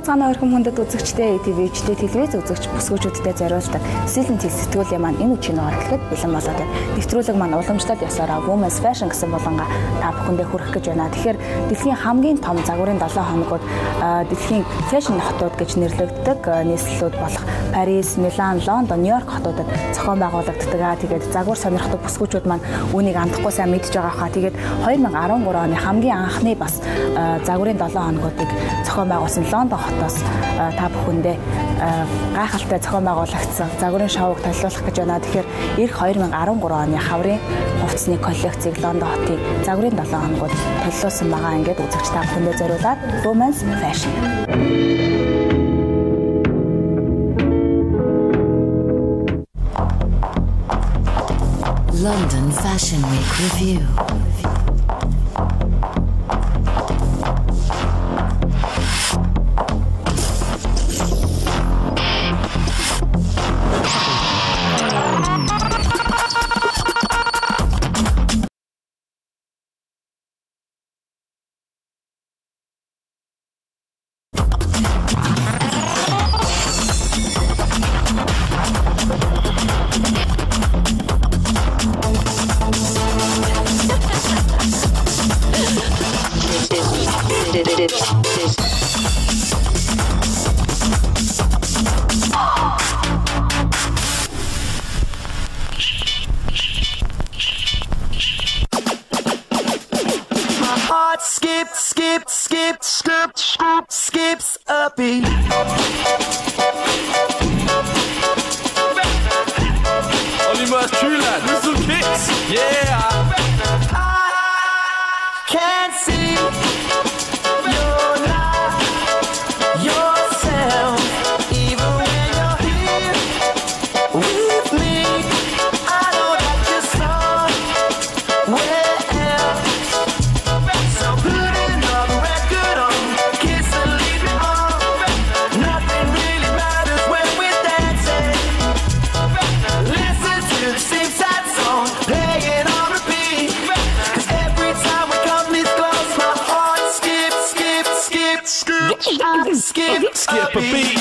Сайн байцгаана өрхөм хүндэт үзэгчдээ TV-д телевиз үзэгч бүсгүүчүүдтэй зориулдаг Сэлэн тэл сэтгүүлийн маань энэ үеийн дугаар эхлэхэд бэлэн болоод байна. Нэвтрүүлэг маань уламжлал ёсоороо Women's Fashion гэсэн буланга та бүхэндээ хүргэх гэж байна. Тэгэхээр дэлхийн хамгийн том загварын 7 хоногуд дэлхийн фэшн хотууд гэж нэрлэгддэг нийслэлүүд болох Парис, Милан, Лондон, Нью-Йорк хотуудад зохион байгуулагддаг. Тэгээд загвар сонирхдаг бүсгүүчүүд маань үүнийг андахгүй сайн мэдж байгаа хаа. Тэгээд 2013 оны хамгийн анхны бас загварын 7 хоногуудыг зохион байгуулсан Лондон хотоос та бүхэндээ гайхалтай зохион байгуулагдсан загварын шоуг төлөвлөх гэж байна. Тэгэхээр эх 2013 оны хаврын хувцсны коллекцийг Лондон хотын загварын 7 хоногуд төлөвлөсөн байгаа. Ингээд үзэгч та бүхэндээ зориулаад Women's Fashion. London Fashion Week Review. Skips a beat. Oliver Thüland, Whistle Kicks, yeah. I can't see you're not yourself, even when you're here with me. I know that you're somewhere else. So put another record on, kiss and leave it on. Nothing really matters when we're dancing. Listen to the same sad song playing on repeat. 'Cause every time we come this close, my heart skips, skips, skips, skips, skips, skip a beat.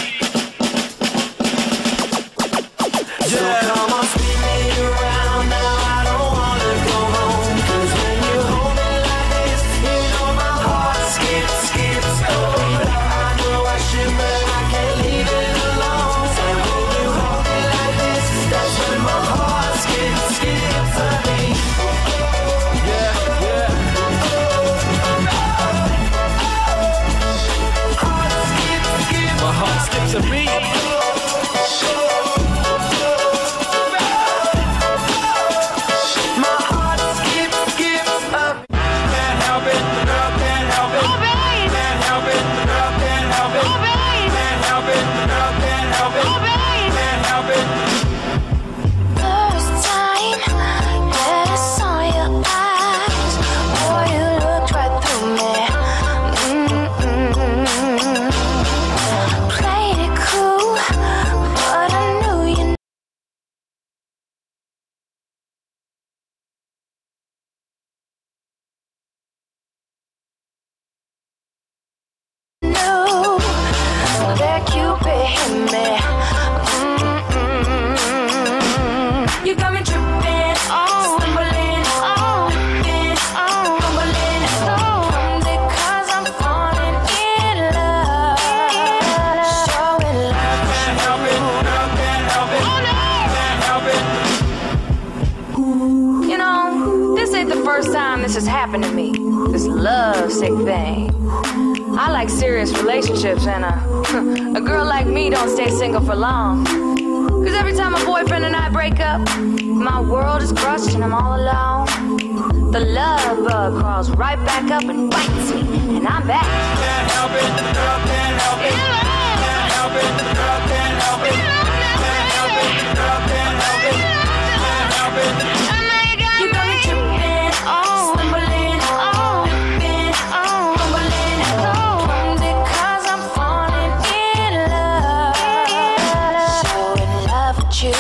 So come on, spin me around now. I don't wanna go home. 'Cause when you hold me like this, you know my heart skips, skips. Oh, I know I should, but I can't leave it alone. And when you hold me like this, that's when my heart skips, skips a beat. Yeah, yeah. Heart skips, skips. My heart skips a beat. My heart skips, skips a beat. Can't help it, the girl can't help it. Can't help it, the girl can't help it. Can't help it, the girl can't help it. Can't help it. First time that I saw your eyes, boy, you looked right through me. Mm-mm. Played it cool, but I knew you knew that Cupid hit me. Mm-mm. You got me tripping, oh, stumbling, oh, tripping, oh, fumbling, oh, because I'm falling in love, so in love. Can't help it, the girl can't help it. Can't help it. You know, this ain't the first time this has happened to me. This love sick thing. I like serious relationships, and a girl like me don't stay single for long. 'Cause every time my boyfriend and I break up, my world is crushed and I'm all alone. The love bug crawls right back up and bites me, and I'm back. Can't help it, the girl can't help it. Can't help it, the girl can't help it. Can't help it, the girl can't help it. Can't help it. You got me tripping, oh, stumbling, oh, tripping, oh, fumbling, oh, because I'm falling in love, so in love with you.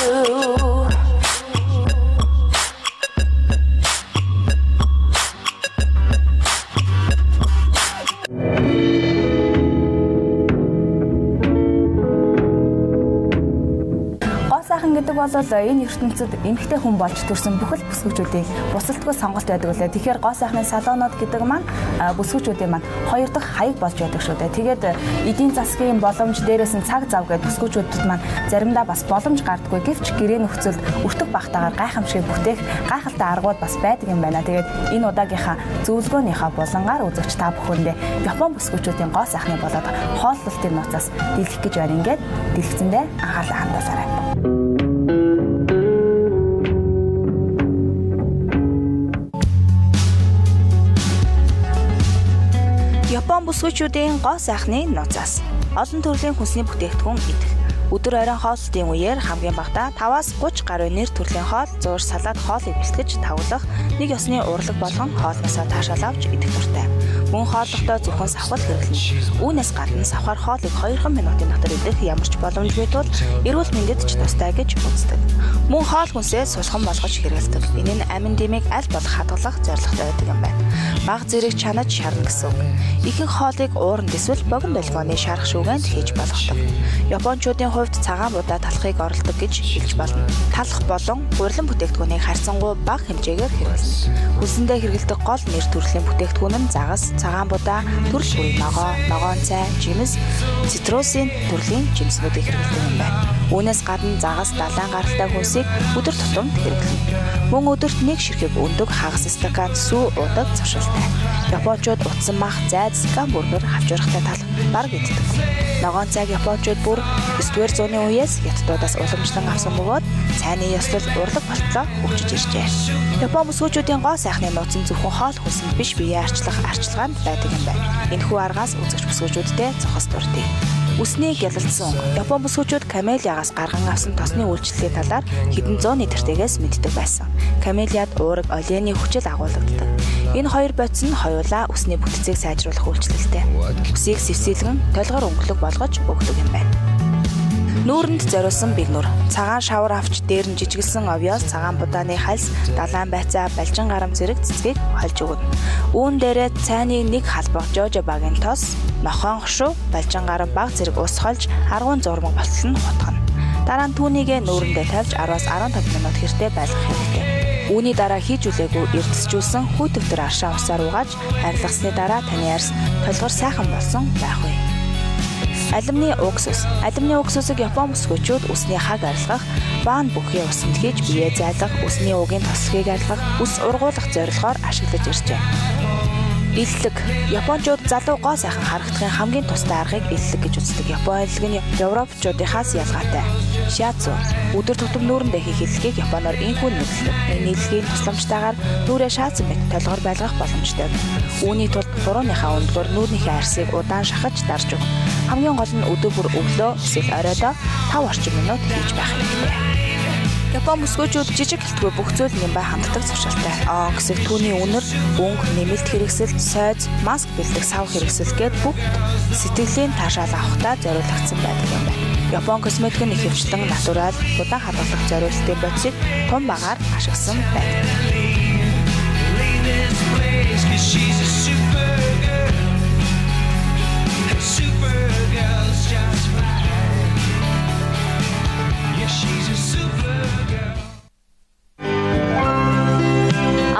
гэдэг бол энэ ертөнцид эмэгтэй хүн болж төрсэн бүхэл бүсгүүчүүдийн бусалтгүй сонголт байдаг үлээ. Тэгэхээр гоо сайхны салонууд гэдэг маань бүсгүүчүүдийн маань хоёр дахь хаяг болж байдаг шүү дээ. Тэгээд эдийн засгийн боломж дээрээс нь цаг зав гэдэг бүсгүүчүүдэд маань заримдаа бас боломж гардаггүй. Гэвч гэрээ нөхцөлд өртөг багтаагаар гайхамшигыг бүтээх гайхалтай аргууд бас байдаг юм байна. Тэгээд энэ удаагийнхаа зөвлөгөөнийхөө булангаар үзэгч та бүхэндээ Япон бүсгүүчүүдийн гоо сайхны болоод хооллолтын нууцаас дийлэх гэж байна. Ингээд дэлгэцэндээ анхаарлаа хандуулаарай. Япон бүсгүүчүүдийн гоо сайхны нууцаас олон төрлийн хүнсний бүтээгдэхүүн идэх. Өдөр оройн хооллолтын үеэр хамгийн багадаа 5-аас 30 гаруй нэр төрлийн хоол, зуур салат хоолыг бэлтгэж тавлах, нэг ёсны урлаг болгон хоолноосоо таашаал авч идэх дуртай. Мөн хооллохдоо зөвхөн савхал хэрэглэнэ. Үүнээс гадна савхаар хоолыг 2 минутын дотор идэх ямар ч боломжгүй тул эрүүл мэндэд ч тустай гэж үздэг. Мөн хоол хүнсээ сулхан болгож хэрэглэдэг. Энэ нь амин дэмийг аль болох хадгалах зорилготой байдаг юм байна. Баг зэрэг чанаж шарна гэсэн үг. Ихэнх хоолыг ууранд эсвэл богино долгионы шарах шүүгээнд хийж болгодог. Япончуудын хувьд цагаан будаа талхыг оролдог гэж хэлж болно. Талх болон гурилан бүтээгдэхүүнийг харьцангуй бага хэмжээгээр хэрэглэнэ. Хүлсэндээ хэрэглэдэг гол нэр төрлийн бүтээгдэхүүн нь загас, цагаан будаа, төрөл бүрийн ногоо, ногоон цай, жимс, цитрусын төрлийн жимснүүдийг хэрэглэдэг юм байна. Үүнээс гадна загас, далайн гаралтай хүнсийг өдөр тутамд хэрэглэнэ. Мөн өдөрт нэг ширхэг өндөг хагас стакан сүү уудаг зуршилтай. Японочууд утсан мах, зайз, гамбургер, хавчуурхтай талх бараг иддэг. Ногоон цайг японочууд бүр 9-р зууны үеэс хятадуудаас уламжлан авсан бөгөөд цайны ёслол урлаг болтлоо хөгжиж иржээ. Япон бүсгүүчүүдийн гоо сайхны нууц нь зөвхөн хоол хүнсэнд биш биеэ арчлах арчилгаанд байдаг юм байна. Энэхүү аргаас үзэгч бүсгүүчүүдтэй зохис дурдъя. Үсний гялалцсан өнгө. Япон бүсгүүчүүд камелиагаас гарган авсан тосны үйлчлэлийн талаар хэдэн зууны тэртегээс мэддэг байсан. Камелиад уураг олений хүчил агуулгадаг. Энэ хоёр бодис нь хоёулаа үсний бүтцийг сайжруулах үйлчлэлтэй. Үсийг сэвсэлгэн толгор өнгөлөг болгож өгдөг юм байна. Нүүрэнд зориулсан бигнүр. Цагаан шавар авч дээр нь жижиглэсэн овёос цагаан будааны хальс, далайн байцаа, балжин гарам зэрэг цэцгийг хольж өгнө. Үүн дээрээ цайны нэг халбаг жожобагийн тос, нохоон хошуу, балжин гарам баг зэрэг ус хольж аргуун зурмаг болтол нь хутгана. Дараа нь түүнийгээ нүүрэндээ тавьж 10-аас 15 минут хэртэ байлгах хэрэгтэй. Үүний дараа хийж үлээгүй эрдэсжүүлсэн хүй төвтөр аршаан усаар угааж арилгасны дараа таны арьс толгор сайхан болсон байх үе. Алюминий уксус. Алюминий уксусыг Япон бүсгүүчүүд үсний хаг арилгах, баан бүхий усанд хийж биеэ зайлах, үсний угийн тослогийг арилгах, үс ургуулах зорилгоор ашиглаж иржээ. Иллэг. Япончууд залуу гоо сайхан харагдахын хамгийн тустай аргыг иллэг гэж үздэг. Япон иллэг нь европчуудынхаас ялгаатай. Шиацу. Өдөр тутам нүүрэндээ хийх иллэгийг японоор инхүү нэрлэдэг. Энэ иллэгийн тусламжтайгаар нүүрээ шаацсан мэт толгор байлгах боломжтой. Үүний тулд хурууныхаа өндгөөр нүүрнийхээ арьсыг удаан шахаж дарж өгнө. Хамгийн гол нь өдөр бүр өглөө эсвэл оройдоо 5 орчим минут хийж байх хэрэгтэй. Япон бүсгүүчүүд жижиг гэлтгүй бүх зүйл нэмбай ханддаг зуршилтай. Он гэсэг түүний үнэр, өнгө, нэмэлт хэрэгсэл, сойз, маск бэлдэх сав хэрэгсэл гээд бүгд сэтгэлийн таашаал авахдаа зориулагдсан байдаг юм байна. Япон косметик нь ихэвчлэн натурал, удаан хадгалах зориултын бодисыг тун багаар ашигласан байдаг.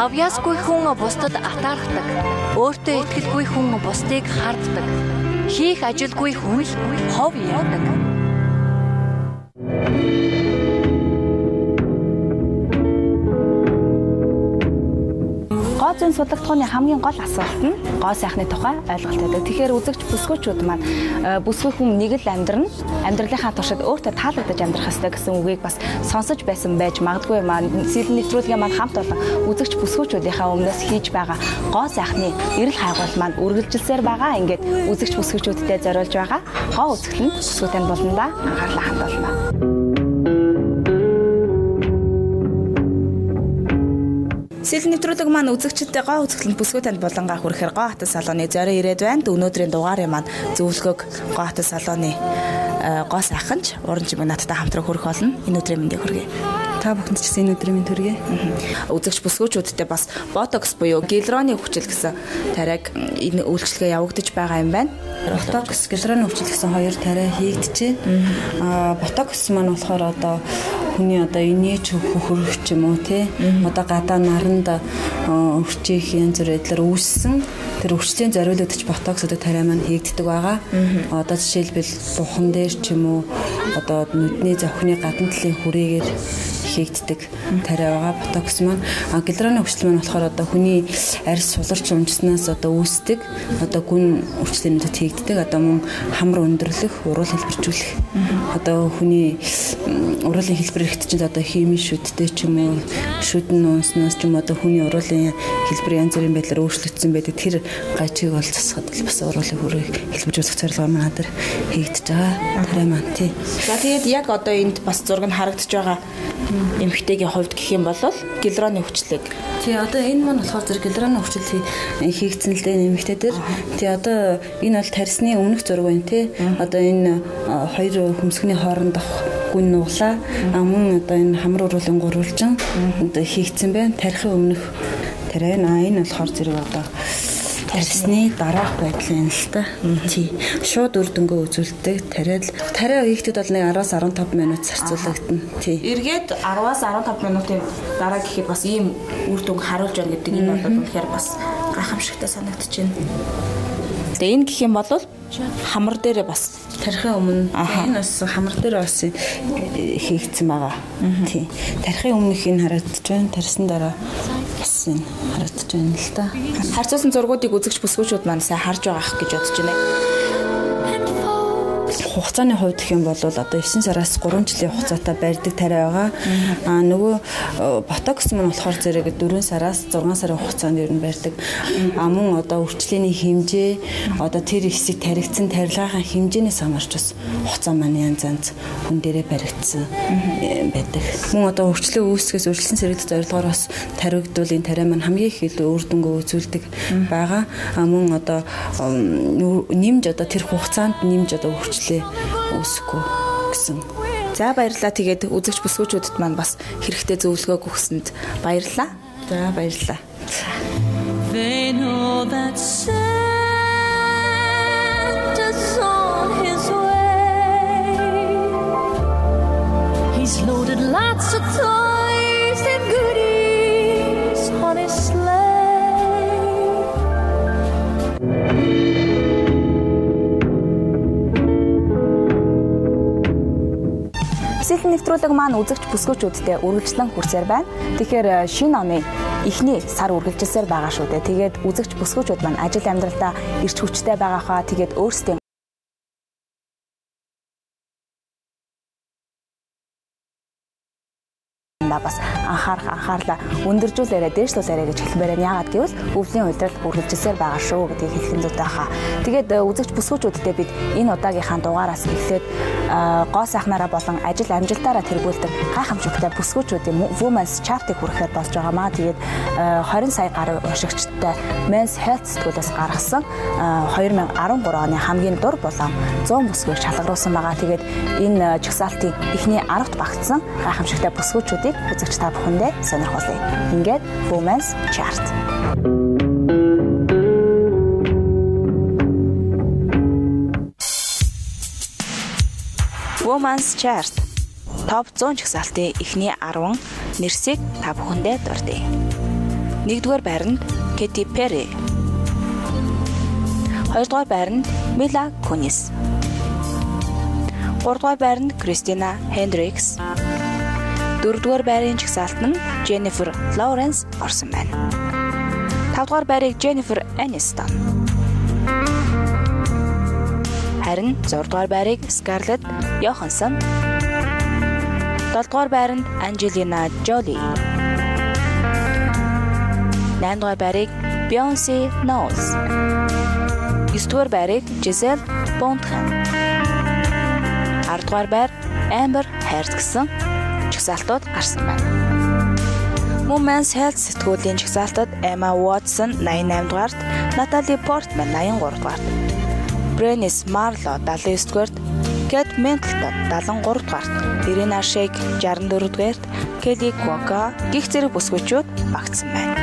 Авьяасгүй хүн бусдад атаархдаг. Өөртөө итгэлгүй хүн бусдыг харддаг. Хийх ажилгүй хүн л хов ярьдаг. Гоо зүйн судлагдахууны хамгийн гол асуулт нь гоо сайхны тухай ойлголт байдаг. Тэгэхээр үзэгч бүсгүүчүүд маань бүсгүй хүн нэг л амьдрна, амьдралынхаа туршид өөртөө таалагдаж амьдрах ёстой гэсэн үгийг бас сонсож байсан байж магадгүй юм аа. Сэлэн нэвтрүүлгийн маань хамт олон үзэгч бүсгүүчүүдийнхаа өмнөөс хийж байгаа гоо сайхны эрэл хайгуул маань үргэлжилсээр байгаа. Ингээд үзэгч бүсгүүчүүдтэй зориулж байгаа гоо үзэгэл нь бүсгүй тань болондаа анхаарлаа хандуулна. Сэлэн нэвтрүүлэг маань үзэгчдээ гоо үзэсгэлэнт бүсгүй танд булангаа хүрэхээр гоо хатан салооны зорио ирээд байна. Өнөөдрийн дугаарын маань зөвлөгөөг гоо хатан салооны гоо сайханч уран чимэг надтай хамтран хүрэх болно. Энэ өдрийн мэндийг хүргэе. Та бүхэнд ч гэсэн энэ өдрийн мэнд хүргэе. Үзэгч бүсгүүчүүдтэй бас ботокс буюу гиалуроны хүчил гэсэн тариаг энэ үйлчилгээ явагдаж байгаа юм байна. Ботокс, гиалуроны өвчлөл гэсэн хоёр тариа хийгдэжээ. Ботокс маань болохоор одоо хүний одоо инээж хөхөрөх ч юм уу тий. Одоо гадаа наранд өвчих янз бүр байдлаар үүссэн тэр өвчлийн зориулагдаж ботокс гэдэг тариа маань хийгддэг байгаа. Одоо жишээлбэл бухан дээр ч юм уу одоо нүдний зовхны гадна талын хүрээгээр хийгддэг тариа байгаа ботокс маань. Гиалуроны өвчлөл маань болохоор одоо хүний арьс суларч унжснаас одоо үүсдэг одоо гүн өвчлөлнүүдэд хийгддэг. Одоо мөн хамар өндөрлөх, уруул хэлбэржүүлэх. Одоо хүний уруулын хэлбэр эрэхт чинь одоо химийн шүдтэй ч юм уу шүдэн унснаас ч юм одоо хүний уруулын хэлбэр янз бүрийн байдлаар өөрчлөгдсөн байдаг. Тэр гажиг бол засахад бол бас уруулын хүрээ хэлбэржүүлэх зорилгоор манай дээр хийгдэж байгаа тариа маань тий. За тэгээд яг одоо энд бас зураг нь харагдаж байгаа эмэгтэйгийн хувьд гэх юм бол гиалуроны өвчлөг. Тий, одоо энэ маань болохоор зэрэг гиалуроны өвчлөл хийгдсэн л дээ эмэгтэй дээр. Тий, одоо энэ бол тарьсны өмнөх зураг байна тий. Одоо энэ хоёр хөмсгний хоорондох гүн нуглаа. Мөн одоо энэ хамар уруулын гурвалжин одоо хийгдсэн байна. Тарихын өмнөх тариа. Энэ болохоор зэрэг одоо тарьсны дараах байдал юм л та. Тий. Шууд үр дүнгээ үзүүлдэг тариа. Тариа хийхдээ бол нэг 10-15 минут зарцуулагдана. Тий. Эргээд 10-15 минутын дараа гэхэд бас ийм үр дүнг харуулж байна гэдэг энэ бол үнэхээр бас гайхамшигтай санагдаж байна. Тэгээ энэ гэх юм бол хамар дээрээ бас тарихын өмнө энэ бас хамар дээр бас хийгдсэн байгаа. Тий. Тарихын өмнөх энэ харагдаж байна. Тарьсан дараа бас энэ харагдаж байна л да. Харьцуулсан зургуудыг үзэгч бүсгүүчүүд маань сайн харж байгаа ах гэж бодож байна. Хугацааны хувьд гэх юм бол одоо 9 сараас 3 жилийн хугацаатай барьдаг тариа байгаа. Нөгөө ботокс маань болохоор зэрэг 4 сараас 6 сарын хугацаанд ер нь барьдаг. Мөн одоо өвчлөлийн хэмжээ, одоо тэр хэсэг таригдсан тарилгынхаа хэмжээнээс хамаарч бас хугацаа маань янз янз хүн дээрээ баригдсан байдаг. Мөн одоо өвчлөө үүсгэхээс үржилсэн сэргийлэх зорилгоор бас таригдвал энэ тариа маань хамгийн их илүү үр дүнгээ үзүүлдэг байгаа. Мөн одоо нэмж одоо тэр хугацаанд нэмж одоо өвчлөө үүсэхгүй гэсэн. За баярлалаа. Тэгээд үзэгч бүсгүүчүүдэд маань бас хэрэгтэй зөвлөгөөг өгсөнд баярлалаа. За баярлалаа. They know that Santa's on his way. He's loaded lots of toys and goodies on his sleigh. Сэлэн нэвтрүүлэг маань үзэгч бүсгүүчүүдтэй үргэлжлэн хүрсээр байна. Тэгэхээр шинэ оны эхний сар үргэлжилсээр байгаа шүү дээ. Тэгээд үзэгч бүсгүүчүүд маань ажил амьдралдаа ирч хүчтэй байгаа хаа. Тэгээд өөрсдийн бас анхаарлаа өндөржүүлээрэ дээшлүүлээрэ гэж хэлмээр байна. Яагаад гэвэл өвлийн улирал үргэлжилсээр байгаа шүү гэдгийг хэлэх нь зүйтэй хаа. Тэгээд үзэгч бүсгүүчүүдтэй бид энэ удаагийнхаа дугаараас эхлээд гоо сайхнаараа болон ажил амжилтаараа тэргүүлдэг гайхамшигтай бүсгүүчүүдийн Women's Chart-ыг хүрэхээр болж байгаамаа. Тэгээд 20 сая гаруй уншигчтай Men's Health сэтгүүлээс гаргасан 2013 оны хамгийн дур булаан 100 бүсгүйг шалгаруулсан байгаа. Тэгээд энэ жагсаалтын эхний 10-т багтсан гайхамшигтай бүсгүүчүүдийг үзэгч та бүхэндээ сонирхуулъя. Ингээд Women's Chart. Women's Chart Топ 100 жагсаалтын эхний 10 нэрсийг та бүхэндээ дурдъя. 1-р байранд Katy Perry. 2-р байранд Mila Kunis. 3-р байранд Christina Hendricks. 4-р байрын жагсаалт нь Jennifer Lawrence орсон байна. 5-р байрыг Jennifer Aniston. Харин 6-р байрыг Scarlett Johansson. 7-р байранд Angelina Jolie. 8-р байрыг Beyoncé Knowles. 9-р байрыг Gisele Bündchen. 10-р байр Amber Heard гэсэн жагсаалтууд гарсан байна. Мөн Men's Health сэтгүүлийн жагсаалтад Emma Watson 88 дугаарт, Natalie Portman 83 дугаарт, Bernice Marlowe 79 дугаарт, Kate Middleton 73 дугаарт, Irina Shayk 64 дугаарт, Kelly Cuoco гэх зэрэг бүсгүүчүүд багтсан байна.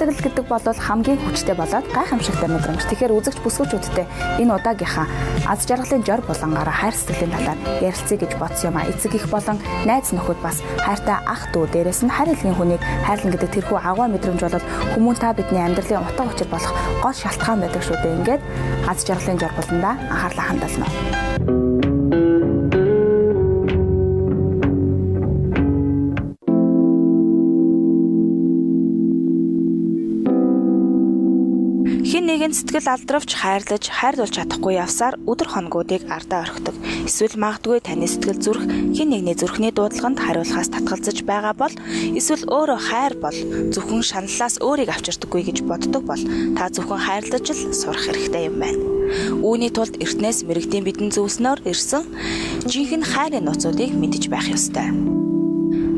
сэтгэл гэдэг бол хамгийн хүчтэй болоод гайхамшигтай мэдрэмж. Тэгэхээр үзэгч бүсгүүчүүдтэй энэ удаагийнхаа аз жаргалын жор булангаараа хайр сэтгэлийн талаар ярилцъя гэж бодсон юм а. Эцэг их болон найз нөхөд бас хайртай ах дүү дээрээс нь харь хэлгийн хүнийг хайрлан гэдэг тэрхүү агуу мэдрэмж бол хүмүүн та бидний амьдралын утга учир болох гол шалтгаан байдаг шүү дээ. Ингээд аз жаргалын жор буландаа анхаарлаа хандуулна. Хэн нэгэн сэтгэл алдравч хайрлаж хайрлуулж чадахгүй явсаар өдөр хоногуудыг ардаа орхидог. Эсвэл магадгүй таны сэтгэл зүрх хэн нэгний зүрхний дуудлаганд хариулахаас татгалзаж байгаа бол эсвэл өөрөө хайр бол зөвхөн шаналлаас өөрийг авчирдаггүй гэж боддог бол та зөвхөн хайрлаж л сурах хэрэгтэй юм байна. Үүний тулд эртнээс мэрэгдийн бидэн зөвснөөр ирсэн жинхэнэ хайрын нууцуудыг мэдэж байх ёстой.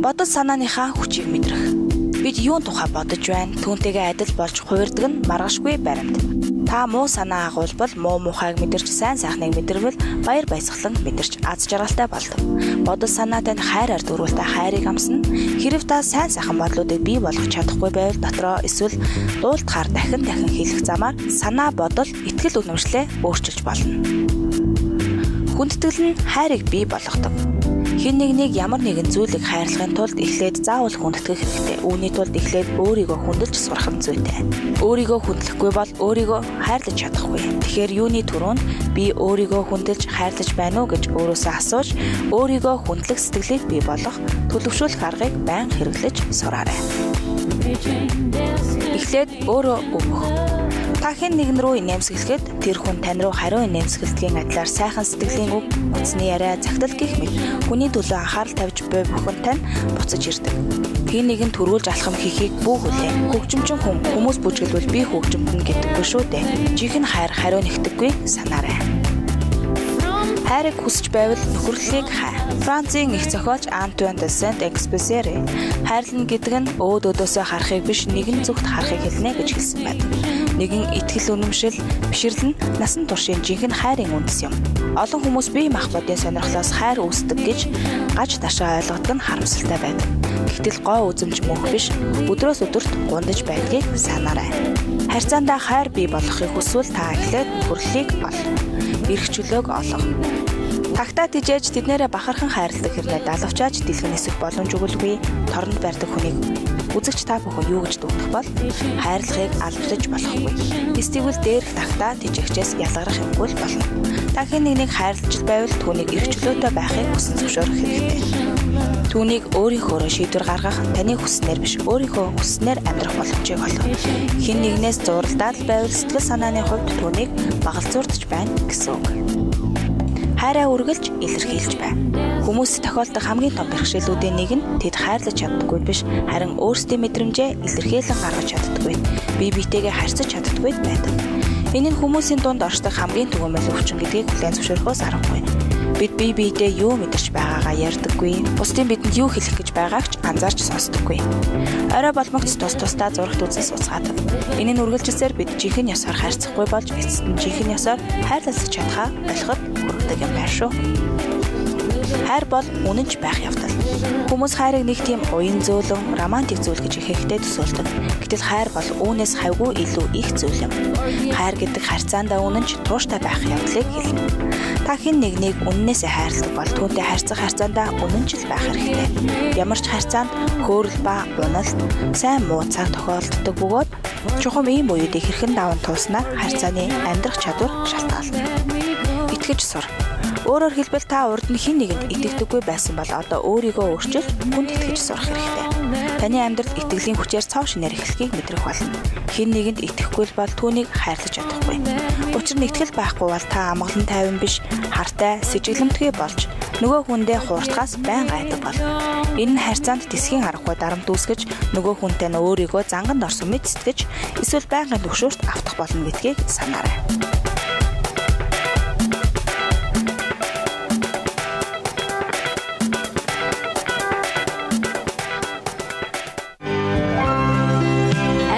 Бодол санааныхаа хүчийг мэдрэх. Бид юун тухай бодож байна? Түүнтэйгээ адил болж хувирдаг нь маргашгүй баримт. Та муу санаа агуулбал муу мухайг мэдэрч сайн сайхныг мэдэрвэл баяр баясгалан мэдэрч аз жаргалтай болдог. Бодол санаа танд хайраар дөрвөлтэй хайрыг амсна. Хэрв та сайн сайхан бодлуудыг бий болгож чадахгүй байвал дотроо эсвэл дуулдахаар дахин дахин хэлэх замаар санаа бодол итгэл үнэмшлээ өөрчилж болно. Хүндэтгэл нь хайрыг бий болгодог. Хэн нэгнийг ямар нэгэн зүйлийг хайрлахын тулд эхлээд заавал хүндэтгэх хэрэгтэй. Үүний тулд эхлээд өөрийгөө хүндэлж сурах нь зүйтэй. Өөрийгөө хүндлэхгүй бол өөрийгөө хайрлаж чадахгүй. Тэгэхээр юуны түрүүнд би өөрийгөө хүндэлж хайрлаж байна уу гэж өөрөөсөө асууж, өөрийгөө хүндлэх сэтгэлийг бий болгох, төлөвшүүлэх аргыг байнга хэрэглэж сураарай. Эхлээд өөрөө өгөх. Та хэн нэгэн рүү инээмсэглэхэд тэр хүн тань руу хариу инээмсэглэдгийн адилаар сайхан сэтгэлийн үг, утасны яриа, захидал гэх мэт хүний төлөө анхаарал тавьж буй бүхэн тань буцаж ирдэг. Хэн нэгэн төрүүлж алхам хийхийг бүү хүлээн. Хөгжимчин хүн хүмүүс бүжгэлвэл би хөгжимтэн гэдэггүй шүү дээ. Жинхэнэ хайр хариу нэгтгэхгүй санаарай. Хайрыг хүсэж байвал нөхөрлөлийг хай. Францын их зохиолч Антуан де Сент-Экзюпери хайрлана гэдэг нь өөд өөдөөсөө харахыг биш нэгэн зүгт харахыг хэлнэ гэж хэлсэн байдаг. Нэгэн итгэл үнэмшил, бишрэл нь насан туршийн жинхэнэ хайрын үндэс юм. Олон хүмүүс бие махбодын сонирхлоос хайр үүсдэг гэж гаж ташаа ойлгодог нь харамсалтай байдаг. Гэтэл гоо үзэмж мөнх биш, өдрөөс өдөрт гундаж байдгийг санаарай. Харьцаандаа хайр бий болгохыг хүсвэл та эхлээд нөхөрлөлийг ол. Эрх чөлөөг олго. Тагтаа тижээж тэднээрээ бахархан хайрладаг хэрнээ далавчааж дэлгэн нисэх боломж өгөлгүй торнд барьдаг хүнийг үзэгч та бүхэн юу гэж дүгнэх бол хайрлахыг албалж болохгүй. Эсвэл дээрх тагтаа тижээгчээс ялгарах юмгүй л болно. Та хэн нэгнийг хайрлаж байвал түүнийг эрх чөлөөтэй байхыг хүсэн зөвшөөрөх хэрэгтэй. Түүнийг өөрийнхөөрөө шийдвэр гаргах, таны хүссэнээр биш, өөрийнхөө хүссэнээр амьдрах боломжийг олго. Хэн нэгнээс зуралдаад байвал сэтгэл санааны хувьд түүнийг багалзуурдаж байна гэсэн үг. Хайраа үргэлж илэрхийлж бай. Хүмүүст тохиолдох хамгийн том бэрхшээлүүдийн нэг нь тэд хайрлаж чаддаггүй биш, харин өөрсдийн мэдрэмжээ илэрхийлэн гаргаж чаддаггүй, бие биетэйгээ харьцаж чаддаггүй байдаг. Энэ нь хүмүүсийн дунд оршдог хамгийн түгээмэл өвчин гэдгийг хүлээн зөвшөөрөхөөс аргагүй. Бид бие биедээ юу мэдэрч байгаагаа ярьдаггүй, бусдын бидэнд юу хэлэх гэж байгааг ч анзаарч сонсдоггүй. Орой болмогц тус тусдаа зурагт үзэн сууцгаадаг. Энэ нь үргэлжилсээр бид жинхэнэ ёсоор харьцахгүй болж эцэст нь жинхэнэ ёсоор хайрлалцах чадхаа болоход хүргэдэг юм байна шүү. Хайр бол үнэнч байх явдал. Хүмүүс хайрыг нэг тийм уян зөөлөн, романтик зүйл гэж ихэнхдээ төсөөлдөг. Гэтэл хайр бол үүнээс хавьгүй илүү их зүйл юм. Хайр гэдэг харьцаандаа үнэнч, тууштай байх явдлыг хэлнэ. Та хэн нэгнийг үннээсээ хайрладаг бол түүнтэй харьцах харьцаандаа үнэнч л байх хэрэгтэй. Ямар ч харьцаанд хөөрөл ба уналт, сайн муу цаг тохиолддог бөгөөд чухам ийм үеүүдийг хэрхэн даван тууснаар харьцааны амьдрах чадвар шалтгаална. Итгэж сур. Өөрөөр хэлбэл та урд нь хэн нэгэнд итгэдэггүй байсан бол одоо өөрийгөө өөрчилж хүнд итгэж сурах хэрэгтэй. Таны амьдрал итгэлийн хүчээр цов шинээр эхлэхийг мэдрэх болно. Хэн нэгэнд итгэхгүй л бол түүнийг хайрлаж чадахгүй. Учир нь итгэл байхгүй бол та амгалан тайван биш, хартай, сэжиглэмтгий болж нөгөө хүндээ хууртахаас байнга айдаг болно. Энэ нь харьцаанд тэсгийн аргагүй дарамт үүсгэж нөгөө хүнтэй нь өөрийгөө занганд орсон мэт сэтгэж эсвэл байнгын түгшүүрт автах болно гэдгийг санаарай.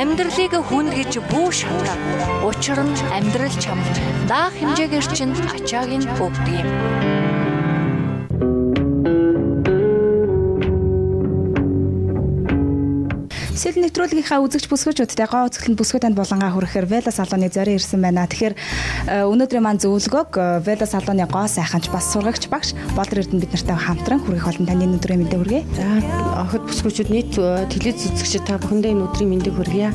Амьдралыг хүн гэж бүү шантар. Учир нь амьдрал чамд даах хэмжээгээр чинь ачааг нь өгдөг юм. Сэл нэвтрүүлгийнхаа үзэгч бүсгүүчүүдтэй гоо үзэсгэлэнд бүсгүй танд булангаа хүрэхээр Vela салоны зорин ирсэн байна. Тэгэхээр өнөөдрийн маань зөвлөгөөг Vela салоны гоо сайханч бас сургагч багш Болор Эрдэнэ бид нартай хамтран хүргэх болно. Таны энэ өдрийн мэндийг хүргэе. За охид бүсгүүчүүд нийт телевиз үзэгчид та бүхэндээ энэ өдрийн мэндийг хүргье.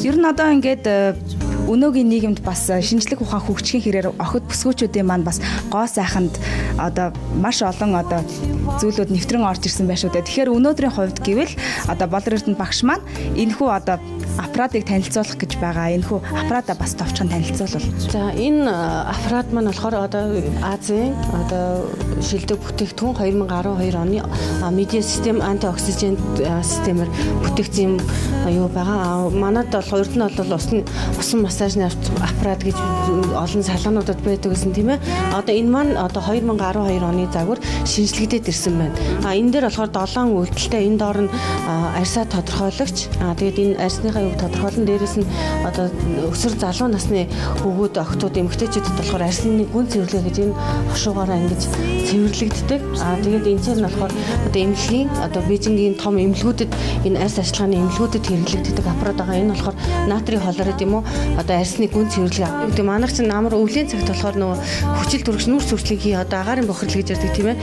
Ер нь одоо ингээд өнөөгийн нийгэмд бас шинжлэх ухаан хөгжихийн хэрээр охид бүсгүүчүүдийн маань бас гоо сайханд одоо маш олон одоо зүйлүүд нэвтрэн орж ирсэн байх шүү дээ. Тэгэхээр өнөөдрийн хувьд гэвэл одоо Болор Эрдэнэ багш маань энэхүү одоо аппаратыг танилцуулах гэж байгаа. Энэхүү аппаратаа бас товчхон танилцуулбал. За энэ аппарат маань болохоор одоо Азийн одоо шилдэг бүтээгдэхүүн 2012 оны медиа систем антиоксиген системээр бүтээгдсэн юм юу байгаа. Манад бол урд нь бол усан массажны аппарат гэж олон салонуудад байдаг гэсэн тийм ээ. Одоо энэ маань одоо 2012 оны загвар шинжлэгдээд ирсэн байна. А энэ дээр болохоор 7 үйлдэлтэй, энэ доор нь арьсаа тодорхойлогч. А тэгээд энэ арьсныхаа юг тодорхойлон дээрээс нь одоо өсвөр залуу насны хүүгүүд, охтууд, эмэгтэйчүүдэд болохоор арьсны гүн цэвэрлэгээ гэж энэ хошуугаараа ингэж цэвэрлэгддэг. А тэгээд энэ чинь болохоор одоо эмнэлгийн одоо Бээжингийн том эмнэлгүүдэд энэ арьс ажиллагааны эмнэлгүүдэд хэрэглэгддэг аппарат байгаа. Энэ болохоор натрий хлорид юм уу одоо арьсны гүн цэвэрлэгээ. Гэдэг манайх чинь амар өвлийн цагт болохоор нөгөө хүчил төрөгч нүүрс хүрчлийг хий одоо агаарын бохирдол гэж ярьдаг тийм ээ.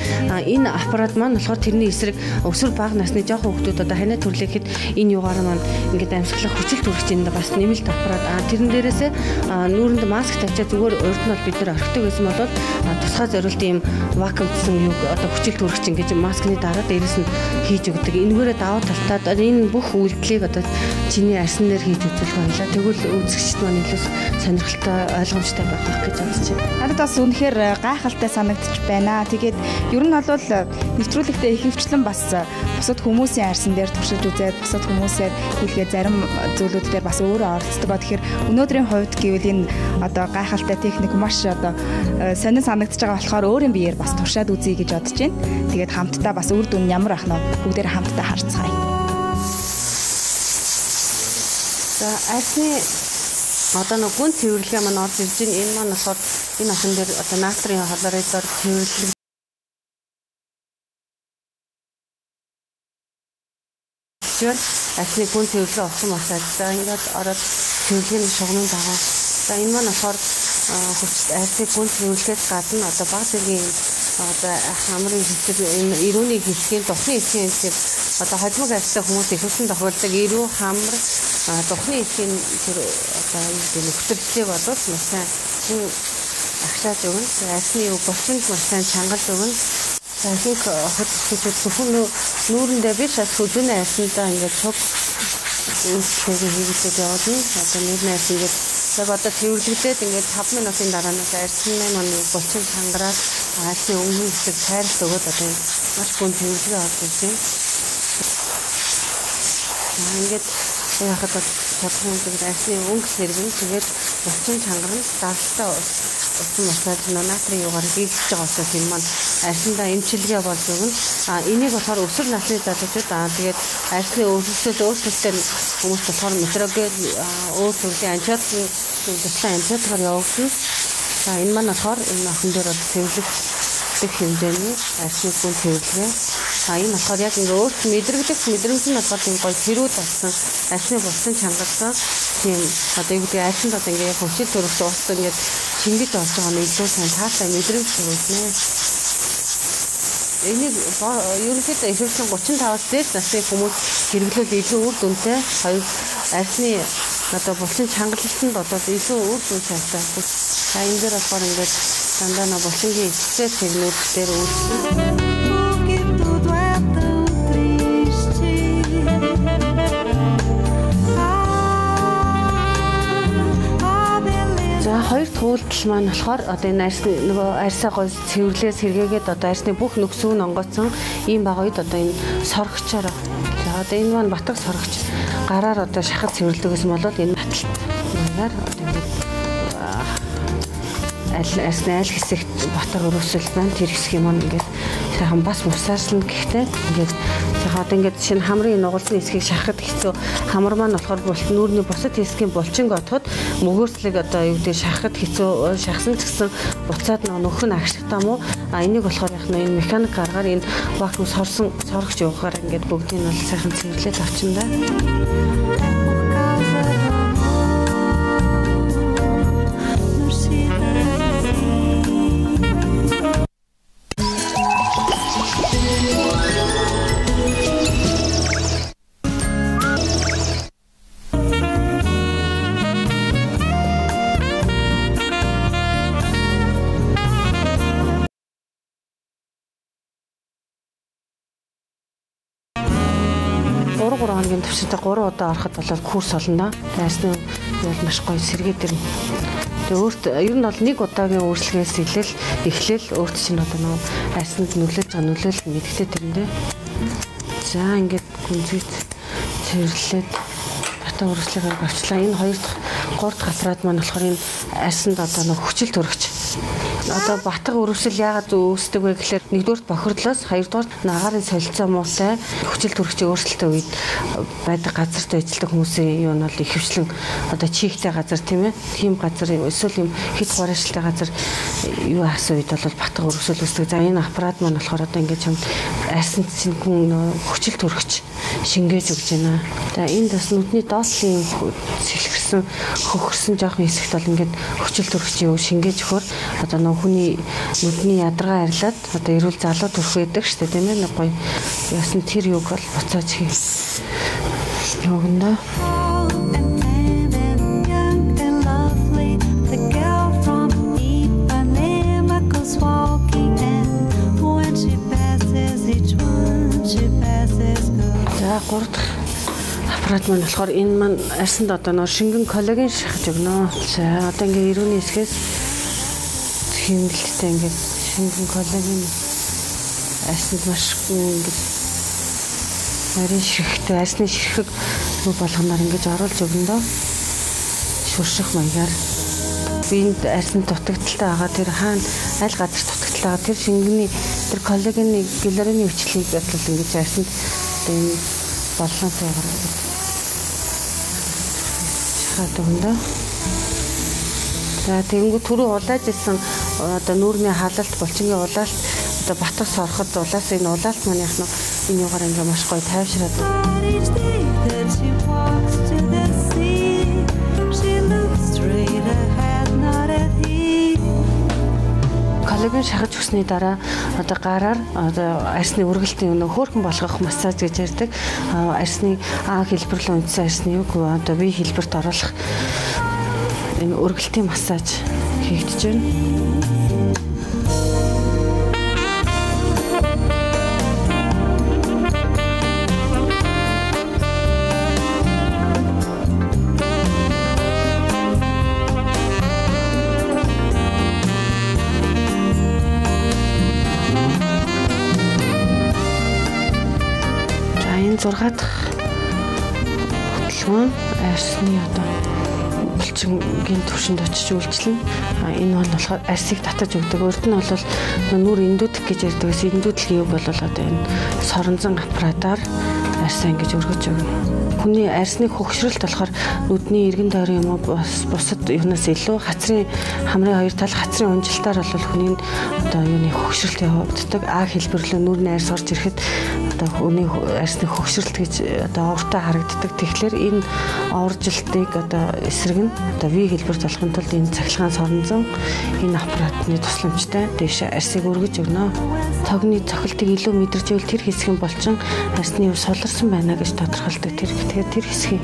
Энэ аппарат маань болохоор тэрний эсрэг өсвөр бага насны жоохон хүүхдүүд одоо ханиа төрлөхэд энэ юугаар маань ингээд амьсгалах хүчил төрөгч энэ бас нэмэлт аппарат. Тэрэн дээрээсээ нүүрэнд маск тавьчаа зүгээр урд нь бол бид нэр орхидог байсан бол тусгай зориулт ийм вакуумдсан юг одоо хүчил төрөгч ингэж маскны дараа дээрээс нь хийж өгдөг. Энэгээрээ давуу талтай энэ бүх үйлдэлийг одоо чиний арьсан дээр хийж үзүүлэх байлаа. Тэгвэл үзэгчд маань илүү сонирхолтой, ойлгомжтой байх гэж бодож байна. Надад бас үнэхээр гайхалтай санагдчих байна. Тэгээд ер нь бол нэвтрүүлэгтээ ихэвчлэн бас бусад хүмүүсийн арьсан дээр туршиж үзээд бусад хүмүүсээр хийлгээ зарим зүйлүүд дээр бас өөрөө оролцдог. Тэгэхээр өнөөдрийн хувьд гэвэл энэ одоо гайхалтай техник маш одоо сонин санагдаж байгаа болохоор өөрийн биеэр бас туршаад үзье гэж бодож байна. Тэгээд хамтдаа бас үр дүн ямар ах нь бүгдээр хамтдаа харцгаая. За арьсны одоо нэг гүн цэвэрлэгээ маань орж ирж байна. Энэ маань болохоор энэ охин дээр одоо натрийн хлоридоор цэвэрлэг арьсны гүн цэвэрлэгээ усан массаж. За ингээд ороод цэвэрлэгээний шугамын дагуу. За энэ маань болохоор хүчит арьсны гүн цэвэрлэхээс гадна одоо баг зэргийн одоо хамрын хэсэг энэ эрүүний хэсгийн духны хэсгийн тэр одоо холимог арьстай хүмүүс их үсэн тохиолдог эрүү хамар духны хэсгийн тэр одоо юу гэдэг нөхцөллийг бол маш сайн агшааж өгнө. Арьсны булчинд маш сайн чангалж өгнө. За ихэнх охид бүсгүүчүүд зөвхөн нүүрэндээ биш бас хөзөөний арьсандаа ингээд цуг үйлчлэгийг хийгээд явуулна. Одоо нүүрний арьс ингээд яг одоо цэвэрлэгдээд ингээд 5 минутын дараа нь арьсны маань булчин чангараад арьсны өнгөн хэсэг тайралт өгөөд одоо маш гүн цэвэрлэгээ орж ирж байна. За ингээд яхад бол тодорхой хэмжээнд арьсны өнгө сэргэн тэгээд булчин чангарна, даралтай усан массаж натрийн юугаар хийгдэж байгаа учраас энэ маань арьсандаа эмчилгээ болж өгнө. А энийг болохоор өсвөр насны залуучууд тэгээд арьсны өөрчлөлттэй хүмүүс болохоор метрогел өөр төрлийн антибиотик туслан антибиотикоор явагдана. За энэ маань болохоор энэ охин дээр бол цэвэрлэх хэмжээний арьсны гүн цэвэрлэгээ. А энэ болохоор яг ингээ өөрт мэдрэгдэх мэдрэмж нь болохоор тийм гоё хэрүүд болсон, арьсны булчин чангалсан тийм одоо юу гэдэг арьсанд одоо ингээ хүчил төрөгч ус ингээд чингэж орж байгаа нь илүү сайн таатай мэдрэмж төрүүлнэ. Энийг ерөнхийдөө ихэвчлэн 35-аас дээш насны хүмүүс хэрэглүүл илүү үр дүнтэй. Хоёр арьсны одоо булчин чангалалтанд бол илүү үр дүн сайтай. За энэ дээр болохоор ингээд дандаа на булчингийн эцсээ цэгнүүд дээр үйлчлэн. За хоёр туулдал маань болохоор одоо энэ арьсны нөгөө арьсаа гой цэвэрлээ сэргээгээд одоо арьсны бүх нөхсөв нь онгоцсон ийм байгаа үед одоо энэ соргочоор за одоо энэ маань батг соргоч гараар одоо шахаж цэвэрлэдэг гэсэн бол энэ баталт маягаар одоо ингээд арьсны аль хэсэгт батг өрөөсөл байна тэр хэсгийг маань ингээд сайхан бас мусаарсан гэхдээ ингээд Сайхан одоо ингээд шинэ хамрын нугалсан хэсгийг шахахад хэцүү. Хамар маань болохоор нүүрний бусад хэсгийн булчинг отоход мөгөөслөг одоо юу гэдэг шахахад хэцүү, шахсан ч гэсэн буцаад нөхөн агшигтай мó. А энийг болохоор яг нь энэ механик гаргаар энэ вакуум сорсон сорогч явахаар ингээд бүгдийг нь бол сайхан цэвэрлээд авчин да. Хоногийн төвшинтэй 3 удаа ороход бол курс олно. Арсны бол маш гоё сэргээд ирнэ. Тэгээ өөрт ер нь бол нэг удаагийн үйлчлэгээс эхлээл өөрт чинь одоо нөө арсанд нөлөөлж байгаа нөлөөлөл мэдгэтэй тэрэндээ. За ингээд гүнзгийт цэвэрлээд батаа үргэлжлэхээр авчлаа. Энэ 2 дахь 3 дахь аппарат маань болохоор энэ арсанд одоо нөх хүчил төрөгч. Одоо батга өрөвсөл яагаад үүсдэг вэ гэхээр нэгдүгээрт бохирдлоос, хоёрдугаар агаарын солилцоо муутай хүчил төрөгчийн өөрчлөлтөө үед байдаг газарт ажилладаг хүмүүсийн юу нь бол ихэвчлэн одоо чийгтэй газар тийм ээ. Тийм газар эсвэл юм хэд хураашилтай газар юу асан үед бол батга өрөвсөл үүсдэг. За энэ аппарат маань болохоор одоо ингээд чамд арсанд чинь хүн хүчил төрөгч шингээж өгч байна. За энд бас нүдний доотлын сэлхэрсэн хөхөрсөн жоохон хэсэгт бол ингээд хүчил төрөгчийн юу шингээж өгөхөөр одоо нөх хүний нүдний ядаргаа арилаад одоо эрүүл залуу төрөх байдаг шүү дээ тийм ээ. Нэг гоё яасан тэр юг бол буцааж хий. Юугна. За 3 дахь аппарат маань болохоор энэ маань арсанд одоо нөр шингэн коллаген шахаж өгнө. За одоо ингээ эрүүний хэсгээс хэмнэлттэй ингээд шингэн коллаген арсанд маш ингээд нарийн ширхэгтэй арсны ширхэг юу болгоноор ингэж оруулж өгнө дөө. Шүрших маягаар биед арсанд дутагдaltaй байгаа тэр хаана аль газар дутагдaltaй байгаа тэр шингэний тэр коллагены гиалуроны хүчлийг бол ингэж арсанд одоо энэ боллонтой гаргадаг. Шахаад өгнө дөө. За тэгэнгүүт түрүү улааж исэн одоо нүүрний халалт, булчингийн улаалт одоо батга сороход улаас энэ улаалт маань яг нь энэ юугаар ингээ маш гоё тайвшраад. Коллаген шахаж өгсөний дараа одоо гараар одоо арсны өргөлтийн өнөө хөөрхөн болгох массаж гэж ярьдаг. Арсны А хэлбэр рүү үндсэн арсны юг одоо В хэлбэрт оруулах энэ өргөлтийн массаж хийгдэж байна. За энэ 6 дахь хөдөлгөөн арсны одоо булчингийн төвшөнд очиж үйлчлэн. Энэ бол болохоор арсыг татаж өгдөг. Урд нь бол нүүр эндүүдэх гэж ярьдаг ус эндүүдлэгийн юг бол одоо энэ соронзон аппаратаар арсаа ингэж өргөж өгнө. Хүний арсны хөгшрөлт болохоор нүдний эргэн тойрон юм уу бусад юунаас илүү хацрын хамрын хоёр тал хацрын унжилтаар бол хүний одоо юуны хөгшрөлт явагддаг. А хэлбэрлөө нүүрний арс орж ирэхэд одоо хүний арсны хөгшрөлт гэж одоо овртой харагддаг. Тэгэхээр энэ овржилтыг одоо эсрэг нь одоо В хэлбэрт болохын тулд энэ цахилгаан соронзон энэ аппаратны тусламжтай дээш арсыг өргөж өгнө. Тогны цохилтыг илүү мэдэрч ивэл тэр хэсгийн булчин арсны юу суларсан байна гэж тодорхойлдог. Тэгэхээр тэр хэсгийн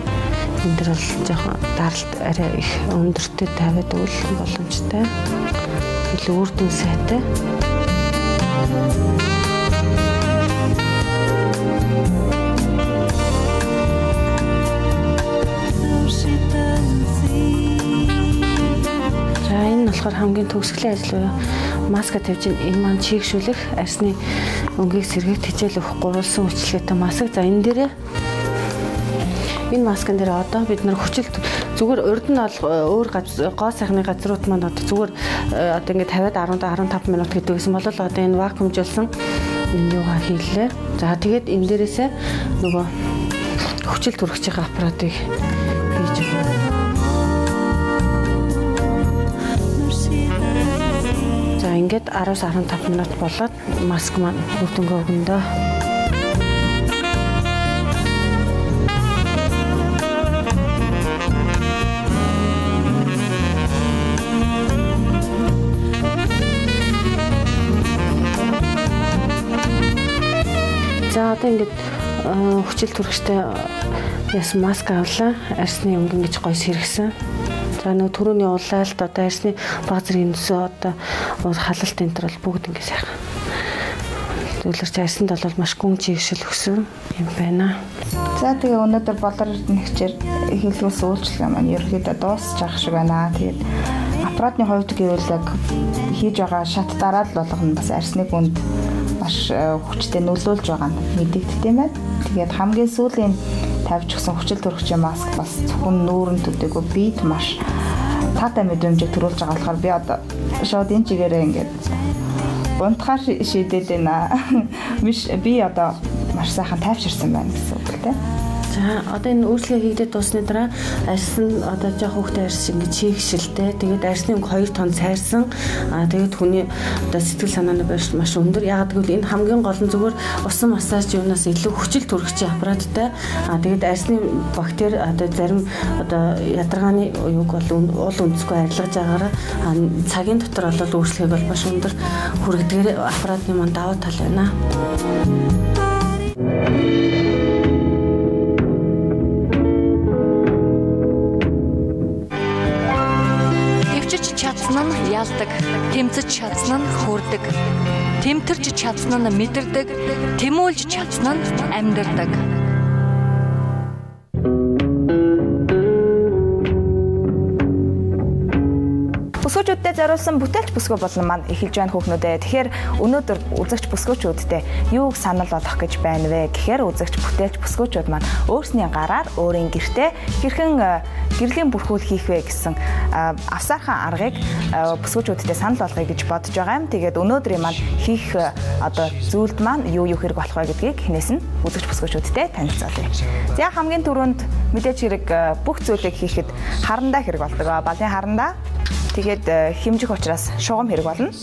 энэ дэр бол жоохон даралт арай их өндөртэй тавиад өгөх боломжтой. Илүү үр дүн сайтай. За энэ нь болохоор хамгийн төгсгөлийн ажил буюу маска тавьж энэ маань чийгшүүлэх арсны өнгийг сэргээх тэжээл өгөх гурвалсан үйлчилгээтэй маск. За энэ дээрээ энэ маскан дээр одоо бид нар хүчилт зүгээр урд нь бол өөр гоо сайхны газрууд маань одоо зүгээр одоо ингээд 50-аад 10 15 минут гэдэг гэсэн бол одоо энэ вакуумжуулсан энэ юугаа хийлээ. За тэгээд энэ дээрээсээ нөгөө хүчил төрөгч байгаа аппаратыг хийж өгнө. За ингээд 10-15 минут болоод маск маань нүдөнгөө өгнө дөө. За одоо ингээд хүчил төрөгчтэй яс маск авлаа. Арсны өнгө ингэж гоё сэргсэн. За нөгөө түрүүний улаалт одоо арсны баг зэргийн төсөө одоо халалт энэ төр бол бүгд ингэ сайхан. Зөвлөрч арсанд бол маш гүн чигшил өгсөн юм байна. За тэгээ өнөөдөр Болор Эрдэнэгчээр хийлгүүлсэн үйлчилгээ маань ерөнхийдөө дуусчих шиг байна. Тэгээд аппаратны хувьд гэвэл яг хийж байгаа шат дараал болгоно бас арсны гүнд маш хүчтэй нөлөөлж байгаа нь мэдэгддэг юм байна. Тэгээд хамгийн сүүлийн тавьж өгсөн хүчил төрөгчийн маск бас зөвхөн нүүрэн төдийгүй биед маш таатай мэдрэмжийг төрүүлж байгаа болохоор би одоо шууд энэ чигээрээ ингээд унтахаар шийдээд байна. Биш би одоо маш сайхан тайвширсан байна гэсэн үг л дээ. За одоо энэ үйлчлэгээ хийгдээд дуусны дараа арьс нь одоо жоох хүүхдээ арьс ингэж чийгшилтэй. Тэгээд арьсны өнгө 2 тон сайрсан. Тэгээд хүний одоо сэтгэл санааны байшин маш өндөр. Яагаад гэвэл энэ хамгийн гол нь зүгээр усан массаж юунаас илүү хүчил төрөгчийн аппараттай. Тэгээд арьсны бактери одоо зарим одоо ядаргааны юуг бол уул үндэсгүй арилгаж байгаараа цагийн дотор бол үйлчлэгийг бол маш өндөр хүргэдгээр аппаратны маань давуу тал байна. Чадсан нь ялдаг, тэмцэж чадсан нь хүрдэг, тэмтэрч чадсан нь мэдэрдэг, тэмүүлж чадсан нь амьдардаг. Бүсгүүчүүддээ зориулсан бүтээлч бүсгүй болон маань эхэлж байна хүүхнүүдээ. Тэгэхээр өнөөдөр үзэгч бүсгүүчүүддээ юуг санал болгох гэж байна вэ гэхээр үзэгч бүтээлч бүсгүүчүүд маань өөрсний гараар өөрийн гэртээ хэрхэн гэрлийн бүрхүүл хийх вэ гэсэн авсаархан аргыг бүсгүүчүүддээ санал болгоё гэж бодож байгаа юм. Тэгээд өнөөдрийн маань хийх одоо зүйлд маань юу юу хэрэг болох вэ гэдгийг эхнээс нь үзэгч бүсгүүчүүддээ танилцуулъя. За хамгийн түрүүнд мэдээж хэрэг бүх зүйлийг хийхэд харандаа хэрэг болдог. Балын харандаа. Тэгээд хэмжих учраас шугам хэрэг болно.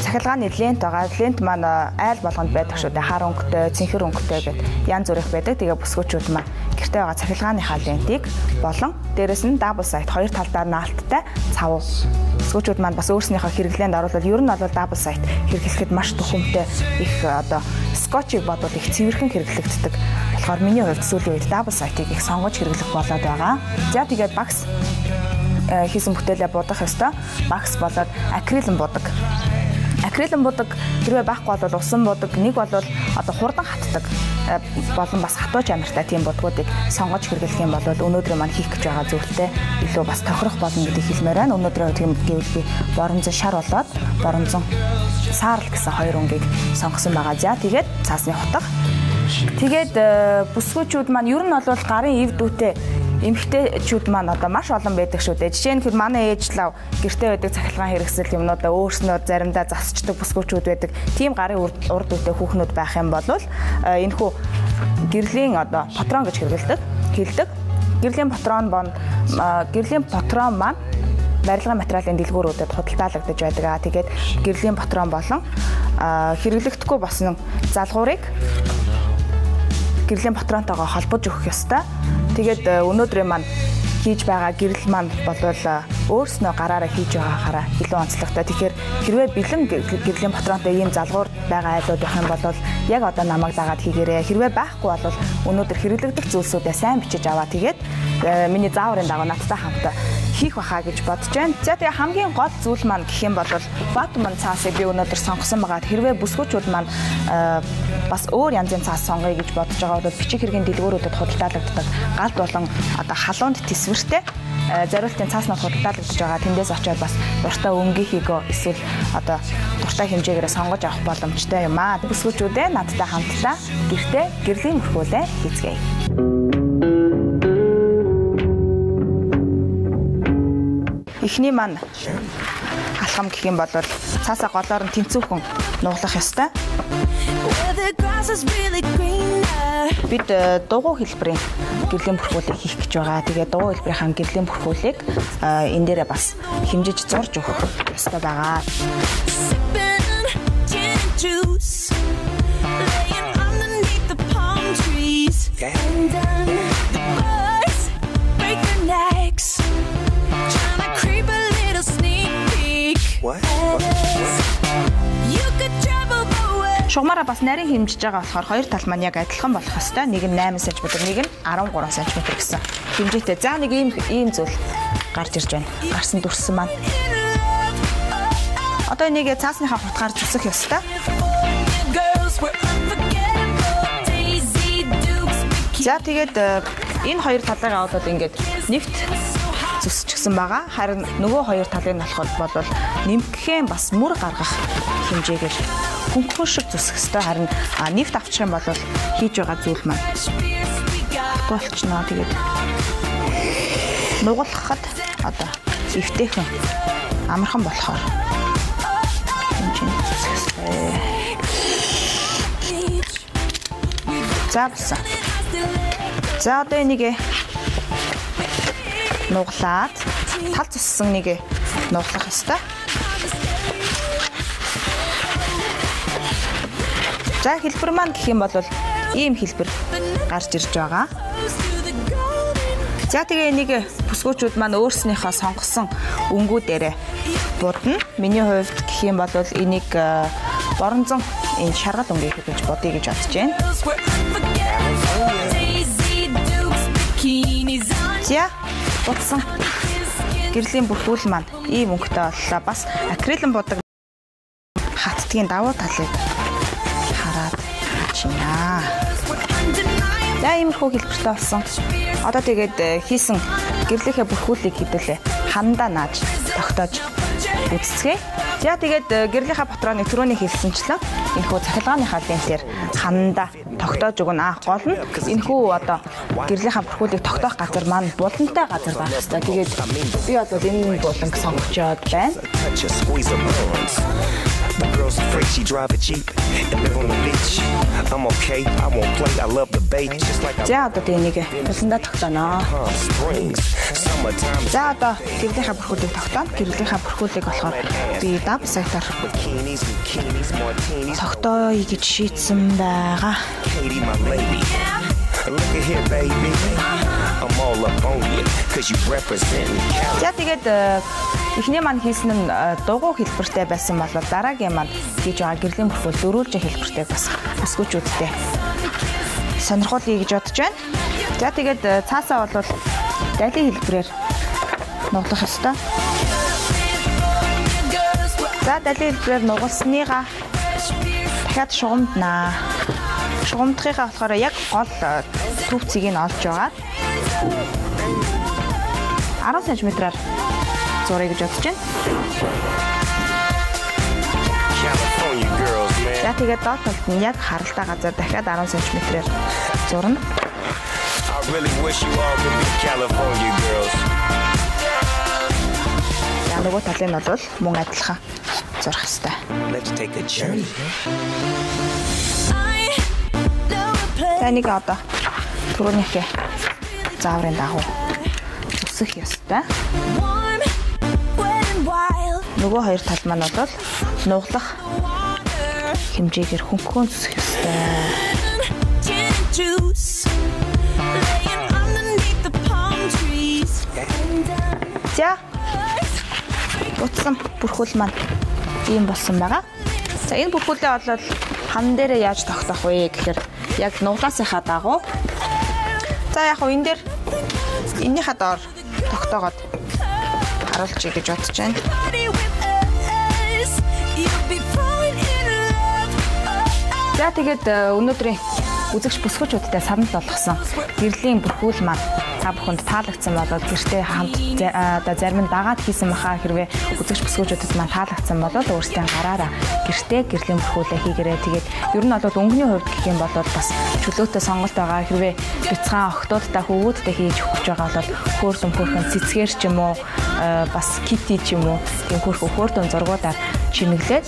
Цахилгааны лент байгаа. Лент маань айл болгонд байдаг шүү дээ. Хар өнгөтэй, цэнхэр өнгөтэй гэд янз бүрийнх байдаг. Тэгээ бүсгүүчүүд маань гэртээ байгаа цахилгааныхаа лентийг болон дээрэс нь double side хоёр талдаа наалттай цав. Бүсгүүчүүд маань бас өөрснийхөө хэрэглээнд оруулбал ер нь бол double side хэрэглэхэд маш тухамтай их одоо скотчийг бодвол их цэвэрхэн хэрэглэгддэг. болохоор миний хувьд сүүлийн үед double side-ыг их сонгож хэрэглэх болоод байгаа. За тэгээд багс хийсэн бүтээлээ будах ёстой. Багс болоод акрилэн будаг. Акрилэн будаг хэрвээ байхгүй бол усан будаг, нэг бол одоо хурдан хатдаг болон бас хатууч амартай тийм будгуудыг сонгож хэрэглэх юм бол өнөөдрийн маань хийх гэж байгаа зүйлтэй илүү бас тохирох болно гэдгийг хэлмээр байна. Өнөөдрийн хувьд гэвэл би боронзон шар болоод боронзон саарл гэсэн хоёр өнгийг сонгосон байгаа. За тэгээд цаасны хутга. Тэгээд бүсгүүчүүд маань ер нь бол гарын эв дүүтэй эмэгтэйчүүд маань одоо маш олон байдаг шүү дээ. Жишээ нь гэвэл манай ээж лав гэртээ байдаг цахилгаан хэрэгсэл юмнуудаа өөрснөө заримдаа засчдаг бүсгүүчүүд байдаг. Тийм гарын урд үедээ хүүхнүүд байх юм бол энэхүү гэрлийн одоо патрон гэж хэрэглэдэг, хэлдэг. Гэрлийн патрон бон гэрлийн патрон маань барилгын материалын дэлгүүрүүдэд худалдаалагдаж байдаг. Тэгээд гэрлийн патрон болон хэрэглэгдэхгүй болсон залгуурыг гэрлийн патронтойгоо холбож өгөх ёстой. Тэгээд өнөөдрийн маань хийж байгаа гэрэл маань болвол өөрснөө гараараа хийж байгаагаараа илүү онцлогтой. Тэгэхээр хэрвээ бэлэн гэрлийн патронтой ийм залгуур байгаа айлууд байх юм бол яг одоо намайг дагаад хийгээрэй. Хэрвээ байхгүй бол өнөөдөр хэрэглэгдэх зүйлсүүдээ сайн бичиж аваа. Тэгээд миний зааврын дагуу надтай хамт хийх байхаа гэж бодож байна. За тэгээ хамгийн гол зүйл маань гэх юм бол Батман цаасыг би өнөөдөр сонгосон байгаа. Хэрвээ бүсгүүчүүд маань бас өөр янзын цаас сонгоё гэж бодож байгаа бол бичиг хэргийн дэлгүүрүүдэд худалдаалагддаг галд болон одоо халуунд тэсвэртэй зориултын цааснууд худалдаалагдаж байгаа. Тэндээс очиод бас дуртай өнгийнхийгөө эсвэл одоо дуртай хэмжээгээрээ сонгож авах боломжтой юм аа. Бүсгүүчүүдээ надтай хамтдаа гэртээ гэрлийн мөрхүүлээ хийцгээе. Эхний маань алхам гэх юм бол цаасаа голоор нь тэнцвэрхэн нуглах ёстой. Бид дугуй хэлбэрийн гэрлийн бүрхүүлийг хийх гэж байгаа. Тэгээ дугуй хэлбэрийн гэрлийн бүрхүүлийг энэ дээрээ бас хэмжиж зурж өгөх ёстой байгаа. Шугамаараа бас нарийн хэмжиж байгаа болохоор хоёр тал маань яг адилхан болох ёстой. Нэг нь 8 см, нэг нь 13 см гэсэн хэмжээтэй. За нэг ийм зүйл гарч ирж байна. Гарсан дүрсэн маань. Одоо энийг цаасныхаа хутгаар зүсэх ёстой. За тэгээд энэ хоёр талыг аваад ингээд нэвт зүсчихсэн байгаа. Харин нөгөө хоёр талыг нь болохоор бол нэмгэхэн бас мөр гаргах хэмжээгээр хөнгөн шиг зүсэх ёстой. Харин нэвт авчих юм бол хийж байгаа зүйл маань болчихно. Тэгээд нугалахад одоо эвтэйхэн амархан болохоор хэмжээнд зүсэх ёстой. За болсон. За одоо энийг нуглаад тал цуссан нэг нуглах ёстой. За хэлбэр маань гэх юм бол ийм хэлбэр гарч ирж байгаа. За тэгээ энийг бүсгүүчүүд маань өөрснийхөө сонгосон өнгүүдээрээ будна. Миний хувьд гэх юм бол энийг боронзон энэ шаргал өнгийг гэж бодъё гэж бодож байна. За будсан гэрлийн бүрхүүл маань ийм өнгөтэй боллоо. Бас акрилэн будаг хаттгийн давуу талыг хараад чинаа. За иймэрхүү хэлбэртэй болсон. Одоо тэгээд хийсэн гэрлийнхээ бүрхүүлийг хэдүүлээ хандаа нааж тогтоож үзцгээе. За тэгээд гэрлийнхаа патроныг түрүүний хэлсэнчлэн энэхүү цахилгааныхаа лентээр хандаа тогтоож өгнө. Гол нь энэхүү одоо гэрлийнхаа бүрхүүлийг тогтоох газар маань булантай газар байх ёстой. Тэгээд би бол энэ буланг сонгочоод байна. The girl's afraid she drive a Jeep and live on the beach. I'm okay, I won't play. I love the bay just like I. За одоо тэгээ нэг буландаа тогтооно. За одоо гэрлийнхаа бүрхүүлийг тогтооно. Гэрлийнхаа бүрхүүлийг болохоор би даб сайтаар тогтооё гэж шийдсэн байгаа. Look at here baby. I'm all up on you cuz you representing Cali. За тэгээд эхний маань хийсэн нь дугуй хэлбэртэй байсан бол дараагийн маань хийж байгаа гэрлийн бүрхүүл дөрвөлжин хэлбэртэй бас бүсгүүчүүдтэй сонирхуулъя гэж бодож байна. За тэгээд цаасаа бол далийн хэлбэрээр нуглах ёстой. За далийн хэлбэрээр нугалсныгаа дахиад шугамднаа. Шугамдахыгаа болохоор яг гол төв цэгийг нь олж байгаа. 10 см-аар зуръя гэж бодож байна. За тэгээд доод талд нь яг харалтай газар дахиад 10 см-ээр зурна. За нөгөө талын нь бол мөн адилхан зурх ёстой. Let's take a journey. За нэг одоо түрүүнийхээ зааврын дагуу зүсэх ёстой. Нөгөө хоёр тал маань бол нуглах хэмжээгээр хөнгөн зүсэх ёстой. За утсан бүрхүүл маань ийм болсон байгаа. За энэ бүрхүүлээ бол хан дээрээ яаж тогтоох вэ гэхээр яг нуглаасынхаа дагуу. За яг хөө энэ дээр эннийхээ доор тогтоогоод харуулчих гэж бодож байна. За тэгээд өнөөдрийн үзэгч бүсгүүчүүдтэй санал болгосон гэрлийн бүрхүүл маань Та бүхэнд таалагдсан бол гэртээ хамт одоо зарим нь дагаад хийсэн баха хэрвээ үзэгч бүсгүүчүүдэд маань таалагдсан бол өөрсдийн гараараа гэртээ гэрлийн бүрхүүлээ хийгээрэй. Тэгээд ер нь бол өнгөний хувьд гэх юм бол бас чөлөөтэй сонголт байгаа. Хэрвээ бяцхан охтуудтай хөвгүүдтэй хийж өгөх гэж байгаа бол хөөрдөн хөөрхөн цэцгээр ч юм уу бас кити ч юм уу тийм хөөрхөн хөөрдөн зургуудаар чимэглээд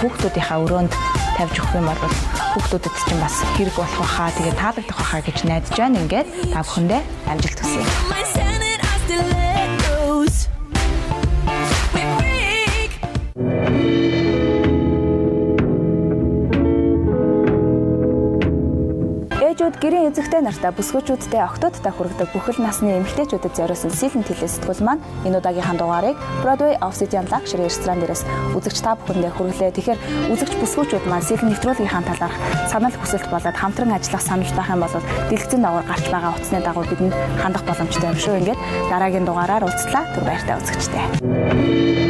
хүүхдүүдийнхаа өрөөнд тавьж өгөх юм бол хүүхдүүдэд чинь бас хэрэг болох байхаа, тэгээд таалагдах байхаа гэж найдаж байна. Ингээд та бүхэндээ амжилт хүсье. My Senate stilettos. We break. Ээжүүд гэрийн эзэгтэй нартай бүсгүүчүүдтэй октоодтай хүргэдэг бүхэл насны эмэгтэйчүүдэд зориулсан сэлэн теле сэтгүүл маань энэ удаагийнхаа дугаарыг Broadway Obsidian Luxury ресторан дээрээс үзэгч та бүхэндээ хүргэлээ. Тэгэхээр үзэгч бүсгүүчүүд маань сэлэн нэвтрүүлгийнхаа талаарх санал хүсэлт болоод хамтран ажиллах санал байх юм бол дэлгэцэн дагавар гарч байгаа утасны дагуу бидэнд хандах боломжтой юм шүү. Ингээд дараагийн дугаараар уулзлаа. Түр баяртай үзэгчтэй.